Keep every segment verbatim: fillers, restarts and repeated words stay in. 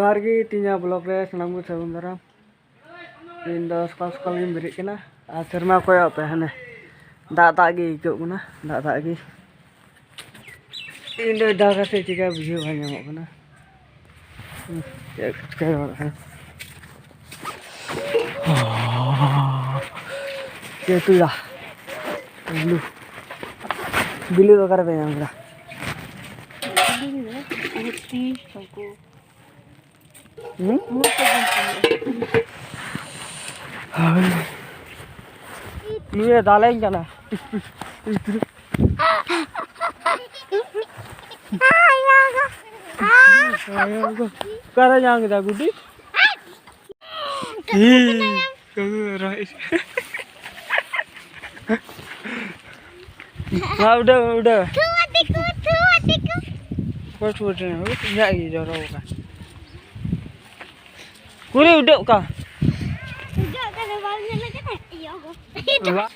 ᱟᱨ ᱜᱮ ᱛᱤᱧᱟ ᱵᱞᱚᱜ ᱨᱮ ᱥᱟᱱᱟᱢ ᱠᱚ ᱥᱟᱹᱜᱩᱱ ᱫᱟᱨᱟᱢ᱾ ᱤᱧ ᱫᱚ ᱥᱚᱠᱟᱞ ᱥᱚᱠᱟᱞ ᱜᱤᱧ ᱵᱮᱨᱮᱫ ᱠᱟᱱᱟ ᱟᱨ ᱥᱮᱨᱢᱟ ᱠᱚᱭᱚᱜ ᱯᱮ, ᱦᱟᱱᱮ ᱫᱟᱜ ᱫᱟᱜ ᱜᱮ ᱟᱹᱭᱠᱟᱹᱜ ᱠᱟᱱᱟ, ᱫᱟᱜ ᱫᱟᱜ ᱜᱮ᱾ ᱤᱧ ᱫᱚ ᱫᱟᱜᱟ ᱥᱮ ᱪᱤᱠᱟ ᱵᱩᱡᱷᱟᱹᱣ ᱵᱟᱝ ᱧᱟᱢᱚᱜ ᱠᱟᱱᱟ᱾ ᱪᱮᱫ ᱠᱚ ᱪᱤᱠᱟᱹ ᱵᱟᱲᱟᱜ ᱠᱟᱱᱟ? ᱪᱮᱫ ᱩᱛᱩᱭᱟ? ᱟᱹᱞᱩ᱾ ᱵᱤᱞᱤ ᱫᱚ ᱚᱠᱟᱨᱮ ᱯᱮ ᱧᱟᱢ ᱠᱮᱫᱟ? ᱦᱩᱸ? ᱱᱩᱭᱮ ᱫᱟᱞᱮᱧ ᱠᱟᱱᱟ᱾ ᱚᱠᱟᱨᱮ ᱧᱟᱢ ᱠᱮᱫᱟ ᱜᱩᱰᱤ? ᱦᱤ, ᱠᱟᱹᱢᱤ ᱨᱚᱦᱚᱭ᱾ ᱢᱟ ᱩᱰᱟᱹᱣ, ᱩᱰᱟᱹᱣ᱾ ᱛᱷᱩ, ᱟᱛᱮ ᱠᱚ, ᱛᱷᱩ, ᱟᱛᱮ ᱠᱚ᱾ ᱯᱷᱩᱴ, ᱯᱷᱩᱴ ᱨᱮ, ᱯᱷᱩᱴ, ᱤᱧᱟᱹᱜ ᱜᱮ ᱡᱚᱨᱚ ᱟᱠᱟᱱ᱾ ᱠᱩᱲᱤ ᱩᱰᱟᱹᱜ ᱠᱟ᱾ ᱩᱰᱟᱹᱜ ᱠᱟᱱᱟ, ᱵᱟᱢ ᱧᱮᱞ ᱠᱟᱫᱟ? ᱤᱭᱟᱹ ᱠᱚ᱾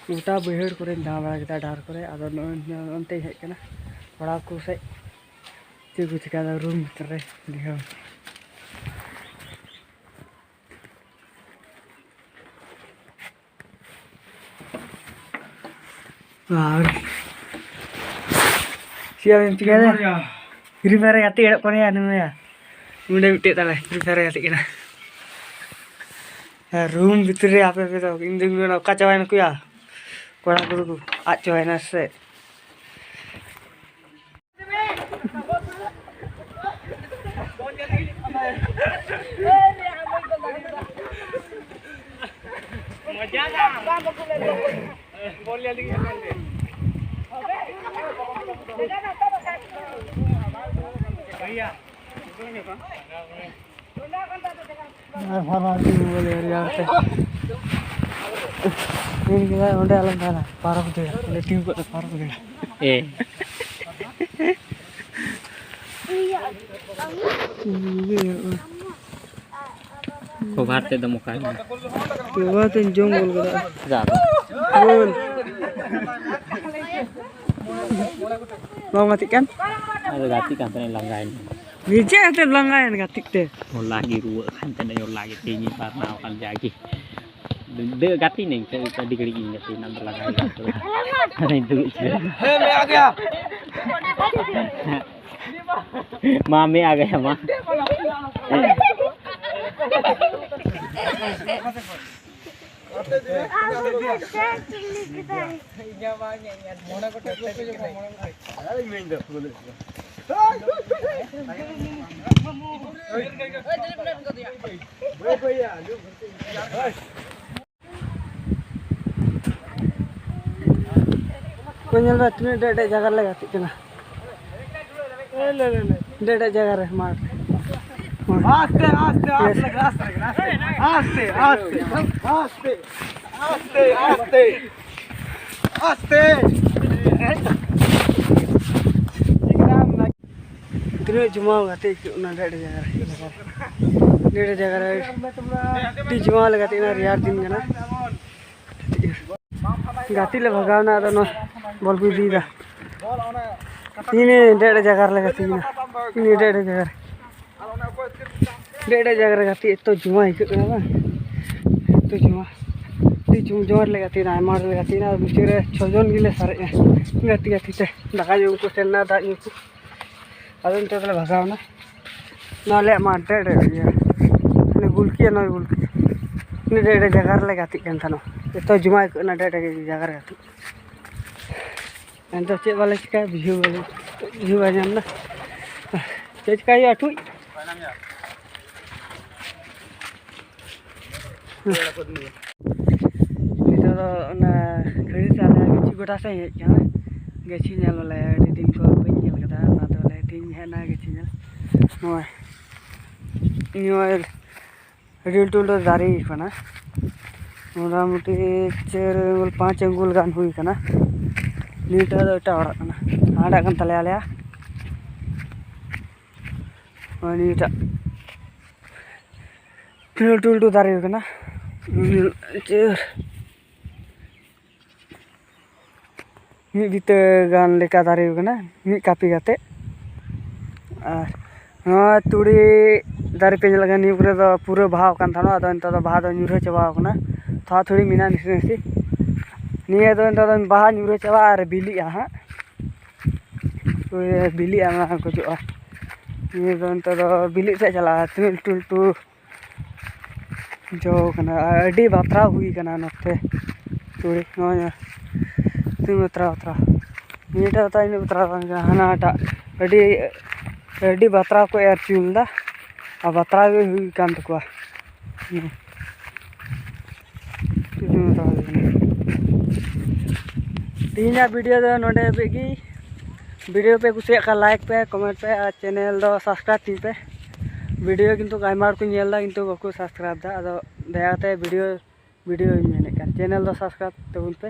ᱜᱚᱴᱟ ᱵᱟᱹᱭᱦᱟᱹᱲ ᱠᱚᱨᱮᱧ ᱫᱟᱬᱟ ᱵᱟᱲᱟ ᱠᱮᱫᱟ, ᱰᱟᱦᱟᱨ ᱠᱚᱨᱮ, ᱟᱫᱚ ᱱᱚᱜᱼᱚᱭ ᱱᱚᱱᱛᱮᱧ ᱦᱮᱡ ᱠᱟᱱᱟ ᱠᱚᱲᱟ ᱠᱚ ᱥᱮᱫ᱾ ᱪᱮᱫ ᱠᱚ ᱪᱤᱠᱟᱹᱭᱫᱟ ᱨᱩᱢ ᱵᱷᱤᱛᱨᱤ ᱨᱮ, ᱫᱮᱠᱷᱟᱣ᱾ ᱟᱨ ᱪᱮᱫ ᱮᱢ ᱪᱤᱠᱟᱹᱭᱫᱟ? ᱯᱷᱨᱤ ᱯᱷᱟᱭᱟᱨ ᱮ ᱜᱟᱛᱮ ᱮᱲᱚᱜ ᱠᱟᱱᱟ ᱱᱩᱭᱟ᱾ ᱱᱚᱰᱮ ᱢᱤᱫᱴᱮᱡ ᱛᱟᱞᱮ ᱯᱷᱨᱤ ᱯᱷᱟᱭᱟᱨ ᱮ ᱜᱟᱛᱮᱜ ᱠᱟᱱᱟ᱾ ᱟᱨ ᱨᱩᱢ ᱵᱷᱤᱛᱨᱤ ᱨᱮ ᱟᱯᱮ ᱯᱮ ᱫᱚ, ᱤᱧ ᱫᱩᱧ ᱢᱮᱱᱟ ᱚᱠᱟ ᱪᱟᱵᱟᱭᱮᱱᱟ ᱠᱚᱭᱟ? ᱠᱚᱲᱟ ᱠᱚᱫᱚ ᱠᱚ ᱟᱫ ᱪᱟᱵᱟᱭᱮᱱᱟ ᱥᱮ? ᱟᱨ ᱯᱷᱟᱨᱢᱟᱨ ᱴᱤᱢ ᱵᱚᱞᱮ ᱨᱮᱭᱟᱲ ᱛᱮ᱾ ᱢᱮᱱ ᱠᱮᱫᱟ ᱚᱸᱰᱮ ᱟᱞᱚᱢ ᱛᱟᱦᱮᱱᱟ, ᱯᱟᱨᱚᱢ ᱫᱟᱹᱲᱟ, ᱚᱸᱰᱮ ᱴᱤᱢ ᱠᱚ ᱯᱟᱨᱚᱢ ᱫᱟᱹᱲᱟ᱾ ᱮ᱾ ᱠᱚᱵᱷᱟᱨ ᱛᱮ ᱫᱚᱢ ᱚᱠᱟᱭᱮᱱᱟ? ᱠᱚᱵᱷᱟᱨ ᱛᱮᱧ ᱡᱚᱢ ᱜᱚᱞ ᱠᱟᱫᱟ᱾ ᱡᱟ ᱫᱚ᱾ ᱜᱳᱞ᱾ ᱵᱟᱢ ᱜᱟᱛᱮᱜ ᱠᱟᱱ? ᱟᱫᱚ ᱜᱟᱛᱮᱜ ᱠᱟᱱ ᱛᱟᱦᱮᱱᱟᱹᱧ, ᱞᱟᱸᱜᱟᱭᱮᱱᱟ᱾ ᱱᱤᱡᱮ ᱦᱚᱸᱛᱚ ᱞᱟᱸᱜᱟᱭᱮᱱ ᱜᱟᱛᱮᱜ ᱛᱮ᱾ ᱦᱚᱞᱟ ᱜᱮ ᱨᱩᱣᱟᱹᱜ ᱠᱟᱱ ᱛᱟᱦᱮᱱᱟᱹᱧ, ᱦᱚᱞᱟ ᱜᱮ ᱛᱮᱦᱮᱧ ᱯᱟᱨᱱᱟᱣ ᱠᱟᱱ ᱡᱟᱜᱮ᱾ ᱫᱟᱹᱲ ᱜᱟᱛᱮ ᱱᱟᱹᱧ ᱥᱮ ᱟᱹᱰᱤ ᱜᱷᱟᱹᱲᱤᱡ ᱤᱧ ᱜᱟᱛᱮ ᱮᱱᱟ, ᱟᱫᱚ ᱞᱟᱸᱜᱟ ᱜᱮ ᱜᱟᱛᱮ᱾ ᱟᱫᱚᱧ ᱫᱩᱲᱩᱵ ᱠᱮᱫᱟ᱾ ᱦᱮᱸ, ᱢᱮ ᱟ ᱜᱮᱭᱟ᱾ ᱢᱟ, ᱢᱮ ᱟ ᱜᱮᱭᱟ, ᱢᱟ᱾ ᱠᱚ ᱧᱮᱞ ᱢᱮ, ᱛᱤᱱᱟᱹᱜ ᱰᱮᱡ ᱰᱮᱡ ᱡᱟᱭᱜᱟ ᱨᱮᱞᱮ ᱜᱟᱛᱮᱜ ᱠᱟᱱᱟ᱾ ᱰᱮᱡ ᱰᱮᱡ ᱡᱟᱭᱜᱟ ᱨᱮ ᱢᱟᱴᱷ᱾ ᱟᱥᱛᱮ, ᱟᱥᱛᱮ, ᱟᱥᱛᱮ, ᱟᱥᱛᱮ, ᱟᱥᱛᱮ, ᱟᱥᱛᱮ, ᱟᱥᱛᱮ, ᱟᱥᱛᱮ, ᱟᱥᱛᱮ, ᱟᱥᱛᱮ᱾ ᱛᱤᱱᱟᱹᱜ ᱡᱚᱢᱟᱣ ᱜᱟᱛᱮ ᱟᱹᱭᱠᱟᱹᱜ ᱠᱟᱱᱟ ᱰᱮᱡ ᱰᱮᱡ ᱡᱟᱭᱜᱟ ᱨᱮ᱾ ᱰᱮᱡ ᱰᱮᱡ ᱡᱟᱭᱜᱟ ᱨᱮ ᱟᱹᱰᱤ ᱡᱚᱢᱟᱣ ᱞᱮ ᱜᱟᱛᱮᱜ ᱠᱟᱱᱟ, ᱨᱮᱭᱟᱲ ᱫᱤᱱ ᱠᱟᱱᱟ᱾ ᱜᱟᱛᱮ ᱞᱮ ᱵᱷᱟᱜᱟᱣᱱᱟ, ᱟᱫᱚ ᱱᱚᱣᱟ ᱵᱚᱞ ᱠᱚ ᱤᱫᱤᱭᱮᱫᱟ᱾ ᱤᱧ ᱰᱮᱰ ᱡᱟᱭᱜᱟ ᱨᱮᱞᱮ ᱜᱟᱛᱮᱭᱮᱱᱟ, ᱤᱧ ᱰᱮᱰ ᱡᱟᱭᱜᱟ ᱨᱮ, ᱰᱮᱰ ᱡᱟᱭᱜᱟ ᱨᱮ ᱜᱟᱛᱮ ᱮᱛᱚ ᱡᱩᱣᱟ ᱟᱹᱭᱠᱟᱹᱜ ᱠᱟᱱᱟ ᱵᱟᱝ, ᱮᱛᱚ ᱡᱩᱣᱟ, ᱟᱹᱰᱤ ᱡᱩᱢ ᱡᱩᱣᱟ ᱨᱮᱞᱮ ᱜᱟᱛᱮᱭᱮᱱᱟ, ᱟᱭᱢᱟ ᱦᱚᱲ ᱞᱮ ᱜᱟᱛᱮᱭᱮᱱᱟ᱾ ᱟᱨ ᱢᱩᱪᱟᱹᱫ ᱨᱮ ᱪᱷᱚ ᱡᱚᱱ ᱜᱮᱞᱮ ᱥᱟᱨᱮᱡᱼᱟ ᱜᱟᱛᱮ ᱜᱟᱛᱮ ᱛᱮ, ᱫᱟᱠᱟ ᱡᱚᱢ ᱠᱚ ᱥᱮᱱ ᱮᱱᱟ, ᱫᱟᱜ ᱧᱩ ᱠᱚ᱾ ᱟᱫᱚ ᱱᱤᱛᱚᱜ ᱫᱚᱞᱮ ᱵᱷᱟᱜᱟᱣᱱᱟ᱾ ᱱᱚᱣᱟ ᱟᱞᱮᱭᱟᱜ ᱢᱟᱴᱷ ᱰᱮᱰ ᱰᱮᱰ ᱜᱮᱭᱟ, ᱢᱟᱱᱮ ᱜᱩᱞᱠᱤ ᱟᱨ ᱱᱚᱣᱟ ᱜᱩᱞᱠᱤ, ᱟᱹᱰᱤ ᱰᱮᱰ ᱰᱮᱰ ᱡᱟᱭᱜᱟ ᱨᱮᱞᱮ ᱜᱟᱛᱮᱜ ᱠᱟᱱ ᱛᱟᱦᱮᱱᱟ᱾ ᱮᱛᱚ ᱡᱩᱢᱟ ᱟᱹᱭᱠᱟᱹᱜ ᱠᱟᱱᱟ ᱰᱮᱰ ᱰᱮᱰ ᱡᱟᱭᱜᱟ ᱨᱮ ᱜᱟᱛᱮᱜ᱾ ᱮᱱᱛᱮ ᱪᱮᱫ ᱵᱟᱞᱮ ᱪᱤᱠᱟᱹᱭᱟ, ᱵᱩᱡᱷᱟᱹᱣ ᱵᱟᱞᱮ ᱵᱩᱡᱷᱟᱹᱣ ᱵᱟᱭ ᱧᱟᱢ ᱮᱫᱟ᱾ ᱪᱮᱫ ᱪᱤᱠᱟᱹᱭ ᱦᱩᱭᱩᱜᱼᱟ ᱴᱷᱩᱡ? ᱱᱤᱛᱚᱜ ᱫᱚ ᱚᱱᱟ ᱠᱷᱟᱹᱲᱤ ᱥᱮᱫ ᱟᱞᱮ ᱜᱟᱹᱪᱷᱤ ᱜᱚᱰᱟ ᱥᱮᱫ ᱤᱧ ᱦᱮᱡ ᱟᱠᱟᱱᱟ, ᱜᱟᱹᱪᱷᱤ ᱧᱮᱞ ᱵᱚᱞᱮ᱾ ᱟᱹᱰᱤ ᱫᱤᱱ ᱠᱷᱚᱱ ᱵᱟᱹᱧ ᱧᱮᱞ ᱠᱟᱫᱟ, ᱚᱱᱟᱛᱮ ᱵᱚᱞᱮ ᱛᱮᱦᱮᱧ ᱦᱮᱡ ᱮᱱᱟ ᱜᱟᱹᱪᱷᱤ ᱧᱮᱞ᱾ ᱱᱚᱜᱼᱚᱭ, ᱱᱚᱜᱼᱚᱭ ᱟᱹᱰᱤ ᱞᱟᱹᱴᱩ ᱞᱟᱹᱴᱩ ᱫᱟᱨᱮ ᱠᱟᱱᱟ, ᱢᱚᱴᱟᱢᱩᱴᱤ ᱪᱟᱨ ᱟᱝᱜᱩᱞ, ᱯᱟᱸᱪ ᱟᱝᱜᱩᱞ ᱜᱟᱱ ᱦᱩᱭ ᱠᱟᱱᱟ᱾ ᱱᱤᱭᱟᱹᱴᱟᱜ ᱫᱚ ᱮᱴᱟᱜ ᱦᱚᱲᱟᱜ ᱠᱟᱱᱟ, ᱦᱟᱸᱰᱟᱜ ᱠᱟᱱ ᱛᱟᱞᱮᱭᱟ ᱟᱞᱮᱭᱟᱜ᱾ ᱱᱚᱜᱼᱚᱭ ᱱᱤᱭᱟᱹᱴᱟᱜ ᱞᱟᱹᱴᱩ ᱞᱟᱹᱴᱩ ᱫᱟᱨᱮ ᱠᱟᱱᱟ᱾ ᱪᱟᱨ ᱢᱤᱫ ᱵᱤᱛᱟᱹ ᱜᱟᱱ ᱞᱮᱠᱟ ᱫᱟᱨᱮ ᱠᱟᱱᱟ, ᱢᱤᱫ ᱠᱟᱹᱯᱤ ᱠᱟᱛᱮ᱾ ᱟᱨ ᱱᱚᱣᱟ ᱛᱩᱲᱤ ᱫᱟᱨᱮ ᱯᱮ ᱧᱮᱞ ᱞᱮᱠᱷᱟᱱ, ᱱᱤᱭᱟᱹ ᱠᱚᱨᱮ ᱫᱚ ᱯᱩᱨᱟᱹ ᱵᱟᱦᱟ ᱟᱠᱟᱱ ᱛᱟᱦᱮᱱᱟ, ᱟᱫᱚ ᱱᱤᱛᱚᱜ ᱫᱚ ᱵᱟᱦᱟ ᱫᱚ ᱧᱩᱨᱦᱟᱹ ᱪᱟᱵᱟᱣ ᱟᱠᱟᱱᱟ, ᱛᱷᱚᱲᱟ ᱛᱷᱩᱲᱤ ᱢᱮᱱᱟᱜᱼᱟ ᱱᱟᱥᱮ ᱱᱟᱥᱮ᱾ ᱱᱤᱭᱟᱹ ᱫᱚ ᱱᱤᱛᱚᱜ ᱫᱚ ᱵᱟᱦᱟ ᱧᱩᱨᱦᱟᱹ ᱪᱟᱵᱟᱜᱼᱟ ᱟᱨ ᱵᱤᱞᱤᱜᱼᱟ ᱦᱟᱸᱜ᱾ ᱳᱭ ᱵᱤᱞᱤᱜᱼᱟ, ᱚᱱᱟ ᱜᱚᱡᱚᱜᱼᱟ᱾ ᱱᱤᱭᱟᱹ ᱫᱚ ᱱᱤᱛᱚᱜ ᱫᱚ ᱵᱤᱞᱤᱜ ᱥᱮᱫ ᱪᱟᱞᱟᱜᱼᱟ, ᱛᱤᱱᱟᱹᱜ ᱞᱟᱹᱴᱩ ᱞᱟᱹᱴᱩ ᱡᱚ ᱠᱟᱱᱟ᱾ ᱟᱹᱰᱤ ᱵᱟᱛᱨᱟᱣ ᱦᱩᱭ ᱠᱟᱱᱟ ᱱᱚᱛᱮ ᱛᱩᱲᱤ, ᱱᱚᱜᱼᱚᱭ ᱛᱤᱱ ᱵᱟᱛᱨᱟᱣ ᱵᱟᱛᱨᱟᱣ᱾ ᱱᱤᱭᱟᱹᱴᱟᱜ ᱫᱚ ᱤᱱᱟᱹᱜ ᱵᱟᱛᱨᱟᱣ ᱵᱟᱝ ᱠᱟᱱᱟ, ᱦᱟᱱᱟᱴᱟᱜ ᱟᱹᱰᱤ ᱟᱹᱰᱤ ᱵᱟᱛᱨᱟᱣ ᱠᱚ ᱮᱨ ᱦᱚᱪᱚ ᱞᱮᱫᱟ ᱟᱨ ᱵᱟᱛᱨᱟᱣ ᱜᱮ ᱦᱩᱭ ᱠᱟᱱ ᱛᱟᱠᱚᱣᱟ᱾ ᱦᱩᱸ᱾ ᱟᱹᱰᱤ ᱵᱟᱛᱨᱟᱣ ᱦᱩᱭ ᱠᱟᱱᱟ᱾ ᱛᱮᱦᱮᱧᱟᱜ ᱵᱷᱤᱰᱤᱭᱳ ᱫᱚ ᱱᱚᱰᱮ ᱦᱟᱹᱵᱤᱡ ᱜᱮ᱾ ᱵᱷᱤᱰᱤᱭᱳ ᱯᱮ ᱠᱩᱥᱤᱭᱟᱜ ᱠᱷᱟᱱ ᱞᱟᱭᱤᱠ ᱯᱮ, ᱠᱚᱢᱮᱱᱴ ᱯᱮ ᱟᱨ ᱪᱮᱱᱮᱞ ᱫᱚ ᱥᱟᱵᱥᱠᱨᱟᱭᱤᱵᱽ ᱛᱤᱧ ᱯᱮ᱾ ᱵᱷᱤᱰᱤᱭᱳ ᱠᱤᱱᱛᱩ ᱟᱭᱢᱟ ᱦᱚᱲ ᱠᱚ ᱧᱮᱞ ᱮᱫᱟ, ᱠᱤᱱᱛᱩ ᱵᱟᱠᱚ ᱥᱟᱵᱥᱠᱨᱟᱭᱤᱵᱽ ᱮᱫᱟ᱾ ᱟᱫᱚ ᱫᱟᱭᱟ ᱠᱟᱛᱮ ᱵᱷᱤᱰᱤᱭᱳ ᱵᱷᱤᱰᱤᱭᱳᱧ ᱢᱮᱱᱮᱫ ᱠᱟᱱ, ᱪᱮᱱᱮᱞ ᱫᱚ ᱥᱟᱵᱥᱠᱨᱟᱭᱤᱵᱽ ᱛᱟᱵᱚᱱ ᱯᱮ᱾